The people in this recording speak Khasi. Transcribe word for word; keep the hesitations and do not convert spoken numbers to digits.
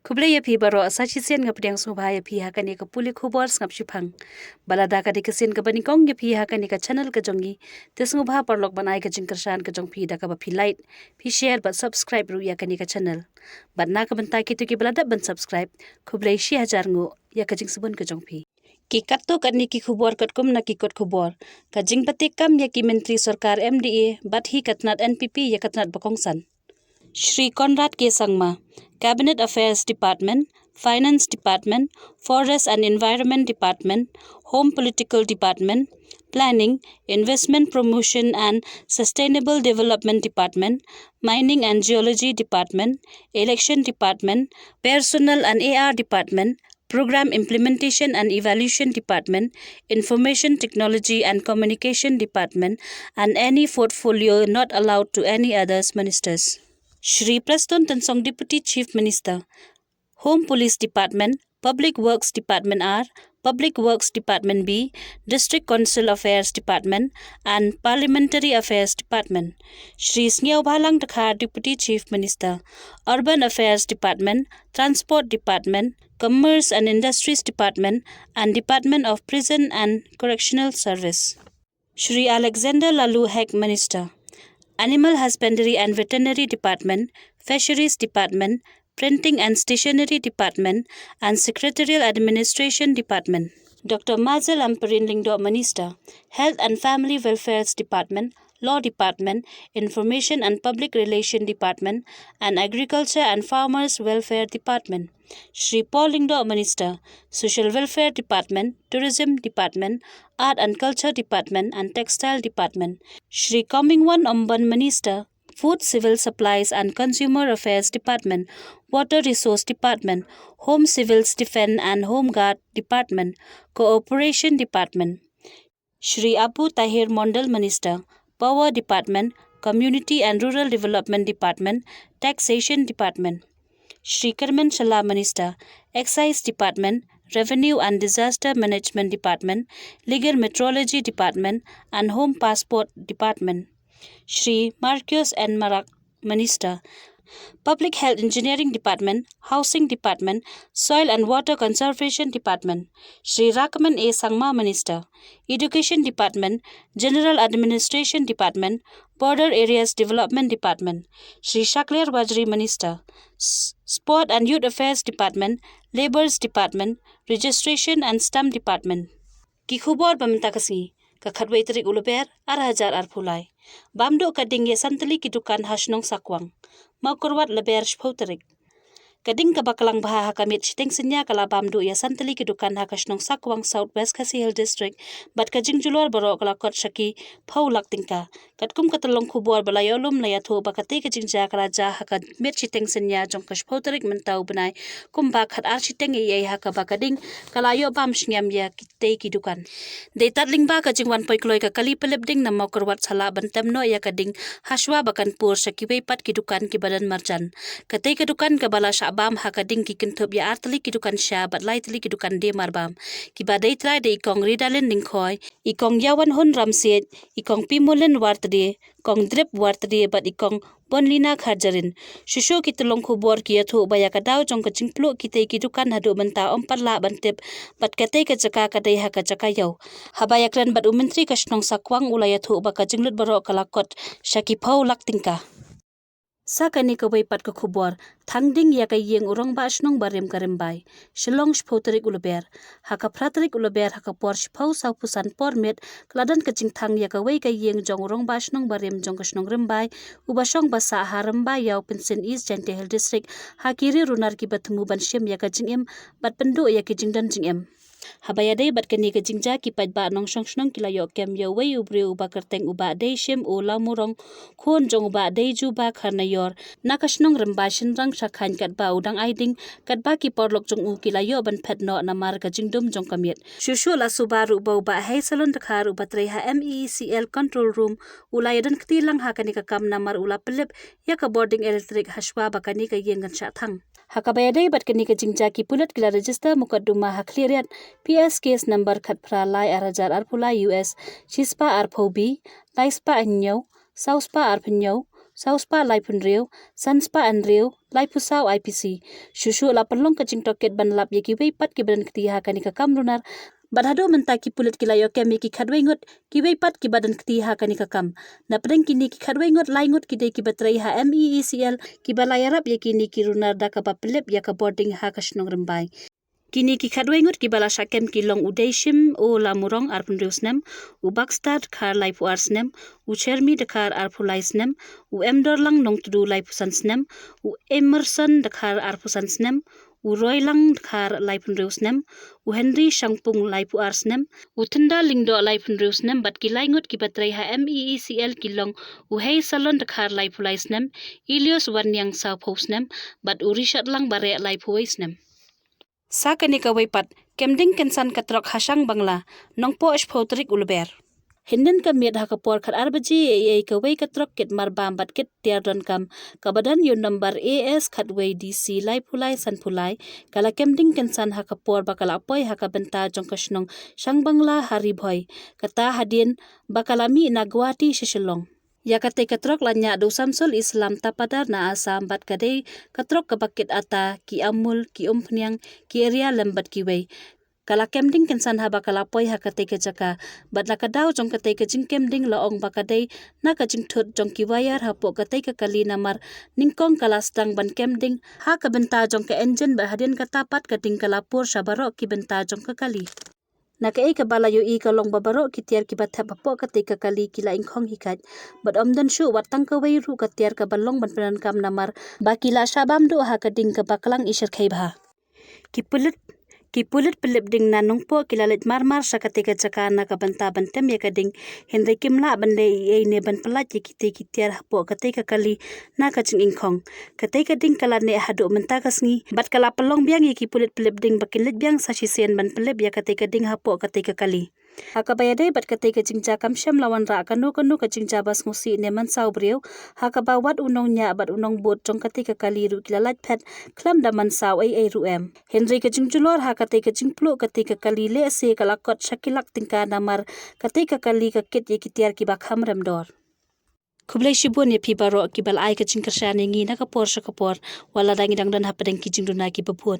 Khublei ïa phi baroh, sa shisien nga pdiang sngewbha ïa phi ha kane ka pule khubor sngap shiphang. Bad lada ka dei ka sien kaba nyngkong ïa phi ha kane ka channel ka jong ngi, te sngewbha paralok ban ai ka jingkyrshan ka jong phi da kaba phi like, phi share bad subscribe ruh ïa kane ka channel. Bad na ka bynta kito kiba la dep ban subscribe, khublei shi hajar nguh ïa ka jingsbun ka jong phi. Ki katto katne ki khubor katkum na ki kot khubor. Ka jingpyntikam ïa ki myntri sorkar M D A bad hi ka tnat N P P ïa ka tnat ba kongsan. Shri Conrad K Sangma, Cabinet Affairs Department, Finance Department, Forest and Environment Department, Home Political Department, Planning, Investment Promotion and Sustainable Development Department, Mining and Geology Department, Election Department, Personnel and A R Department, Program Implementation and Evaluation Department, Information Technology and Communication Department, and any portfolio not allowed to any others ministers. Shri Prestone Tynsong, Deputy Chief Minister, Home Police Department, Public Works Department R, Public Works Department B, District Council Affairs Department, and Parliamentary Affairs Department. Shri Sniawbhalang Dkhar, Deputy Chief Minister, Urban Affairs Department, Transport Department, Commerce and Industries Department, and Department of Prison and Correctional Service. Shri Alexander Laloo Hek, Minister, Animal Husbandry and Veterinary Department, Fisheries Department, Printing and Stationery Department, and Secretarial Administration Department. Doctor Mazel Ampareen Lyngdoh, Minister, Health and Family Welfare Department, Law Department, Information and Public Relation Department, and Agriculture and Farmers Welfare Department. Shri Paul Lyngdoh, Minister, Social Welfare Department, Tourism Department, Art and Culture Department, and Textile Department. Shri Comingone Ymbon, Minister, Food, Civil Supplies and Consumer Affairs Department, Water Resource Department, Home Civil Defence and Home Guard Department, Cooperation Department. Shri Abu Tahir Mondal, Minister, Power Department, Community and Rural Development Department, Taxation Department. Shri Kyrmen Shylla, Minister, Excise Department, Revenue and Disaster Management Department, Legal Metrology Department, and Home Passport Department. Shri Marcuise N Marak, Minister, Public Health Engineering Department, Housing Department, Soil and Water Conservation Department. Shri Rahkaman A Sangma, Minister, Education Department, General Administration Department, Border Areas Development Department. Shri Shakliar Warjri, Minister, S-, Sport and Youth Affairs Department, Labours Department, Registration and Stamp Department. Ki khubor ba mynta ka sngi, ka khatwei tarik u Lber, ar hajar arphew lai. Bam duh ka ding ïa san tylli ki dukan ha shnong Sakwang. Mawkyrwat, Lber, shiphew tarik. Ka ding kaba klang bha ha ka miet shiteng synñia ka la bam duh ïa san tylli ki dukan ha ka shnong Sakwang, South West Khasi Hills District, bad ka jingjulor baroh ka la kot sha ki phew lak tyngka. Katkum ka tyllong khubor ba la ïoh lum, la ïathuh ba katei ka jingjia ka la jia ha ka miet shiteng synñia jong ka shiphew tarik mynta u bnai, kumba khatar shiteng eiei, ha kaba ka ding ka la ïoh bam shngiam ïa kitei ki dukan. Dei tad lyngba ka jingwan poi kloi ka kali pylip ding na Mawkyrwat, sa lah ban tem noh ïa ka ding hashwa ba kan pur sha kiwei pat ki dukan kiba don marjan. Katei ka dukan kaba la shah bam ha ka ding ki kynthup ïa ar tylli ki dukan sha bad lai tylli ki dukan die marbam, kiba dei trai da i Kong Ridalin Lyngkhoi, i Kong Ïawanhun Ramsiej, i Kong Pimulin Wartde, Kong Drip Wartde bad i Kong Bonlina Kharjarin. Shuh shuh ki tyllong khubor ki ïathuh ba ïa ka daw jong ka jingpluh kitei ki dukan haduh mynta ym pat lah ban tip, bad katei ka jaka ka dei ha ka jaka ïew. Haba ïakren bad u Myntri ka shnong Sakwang, u la ïathuh ba ka jinglut baroh ka la kot sha ki phew lak tyngka. Sa kane kawei pat ka khubor, thang ding ïa ka ïing u Rangbah Shnong barim ka Rymbai. Shillong, shiphew tarik u Lber. Ha ka phra tarik u Lber, ha ka por shiphew sawphew san por miet, ka la don ka jingthang ïa kawei ka ïing jong u Rangbah Shnong barim jong ka shnong Rymbai, uba shong ba sah ha Rymbai Ïaw Pynsin, East Jaintia Hills District, ha ki ri runar kiba thmu ban shim ïa ka jingim bad pynduh ïa ki jingdon jingem. Haba ïadei bad kane ka jingjia, ki paidbah nongshong shnong ki la ïoh kem ïa uwei u briew uba kyrteng u Bah Deishim Lamurong, khun jong u Bah Deijuba Kharnaior, na ka shnong Rymbai Shynrang Shakhain, katba u dang ai ding katba ki paralok jong u ki la ïoh ban phet noh namar ka jingdum jong ka miet. Shuh shuh la suba ruh ba u Bah Heisalon Dkhar, uba trei ha M E E C L Control Room, u la ïadon kti lang ha kane ka kam namar u la pynlip ïa ka bording elektrik hashwa ba kane ka ïing kan shah thang. Ha kaba ïadei bad kane ka jingjia, ki pulit ki la register mukotduma ha khlieh riat, P S case number khatphra lai ar hajar arphew lai, U S shispah arphew B, laispah hynñiew, sawspah arphew hynñiew, saw spah laiphew hynriew, san spah hynriew, laiphew saw I P C. Shuh shuh la pynlong ka jingtohkit ban lap ïa kiwei pat kiba don kti ha kane ka kam runar. Bad haduh mynta ki pulit ki la ïoh kem ïa ki khatwei ngut kiwei pat kiba don kti ha kane ka kam. Na pdeng kine ki khatwei ngut, lai ngut ki dei kiba trei ha M E E C L kiba la ïarap ïa kine ki runar da kaba pynlip ïa ka bording ha ka shnong Rymbai. Kine ki khatwei ngut kiba la shah kem ki long u Deishim O Lamurong arphew hynriew snem, u Baxter Dkhar laiphew ar snem, u Chermi Dkhar arphew lai snem, u Emdorlang Nongtdu laiphew san snem, u Emerson Dkhar arphew san snem, u Roilang Dkhar laiphew hynriew snem, u Henry Shangpung laiphew ar snem, u Tynda Lyngdoh laiphew hynriew snem, bad ki lai ngut kiba trei ha M E E C L ki long u Hei Salon Dkhar laiphew lai snem, Ilios Wanniang sawphew snem, bad u Richard Lang Bareh laiphew wei snem. Sa kane kawei pat, kem ding kynsan ka trok ha Shangbangla, Nongpoh shiphew tarik u Lber. Hynnin ka miet ha ka por khatar baje eiei kawei ka trok kit marbam bad kit tiar donkam, kaba don ïa u nombar A S khatwei D C laiphew lai sanphew lai, ka la kem ding kynsan ha ka por ba ka la poi ha ka bynta jong ka shnong Shangbangla ha Ri Bhoi, kata hadien ba ka la mih na Guwahati sha Shillong. Ïa katei ka trok la ñiah da u Samsul Islam Tapadar na Assam bad ka dei ka trok kaba kit ata, ki amul, ki umphniang, ki area lem bad kiwei. Ka la kem ding kynsan haba ka la poi ha katei ka jaka. Bad na ka daw jong katei ka jingkem ding la ong ba ka dei na ka jingthut jong ki wire hapoh katei ka kali namar nyngkong ka la sdang ban kem ding ha ka bynta jong ka engine bad hadien kata pat ka ding ka la pur sha baroh ki bynta jong ka kali. Na kaei kaba la ïohi ka long ba baroh ki tiar kiba thep hapoh katei ka kali ki la ingkhong hi kait. Bad ym don shuh wat tang kawei ruh ka tiar kaba long ban pyndonkam namar ba ki la shah bam duh ha ka ding kaba klang i shyrkhei bha. Ki pulit, ki pulit pynlip ding na Nongpoh ki la leit marmar sha katei ka jaka na ka bynta ban tem ïa ka ding, hynrei kim lah ban leh ei ei ne ban pyllait ïa kitei ki tiar hapoh katei ka kali na ka jingingkhong. Katei ka ding ka la neh haduh mynta ka sngi bad ka la pynlong biang ïa ki pulit pynlip ding ba kin leit biang sa shisien ban pynlip ïa katei ka ding hapoh katei ka kali. Ha kaba ïadei bad katei ka jingjia kam shym la wanrah kano kano ka jingjia ba sngewsih ne mynsaw briew, ha kaba wat u nongñiah bad u nongbud jong katei ka kali ruh ki la lait phet khlem da mynsaw ei ei ruh em. Hynrei ka jingjulor ha katei ka jingpluh katei ka kali lehse ka la kot sha ki lak tyngka namar katei ka kali ka kit ïa ki tiar kiba kham rem dor. Khublei shibun ïa phi baroh kiba la ai ka jingkyrshan ïa ngi na ka por sha ka por, wat lada ngi dang don hapdeng ki jingduna kiba bun.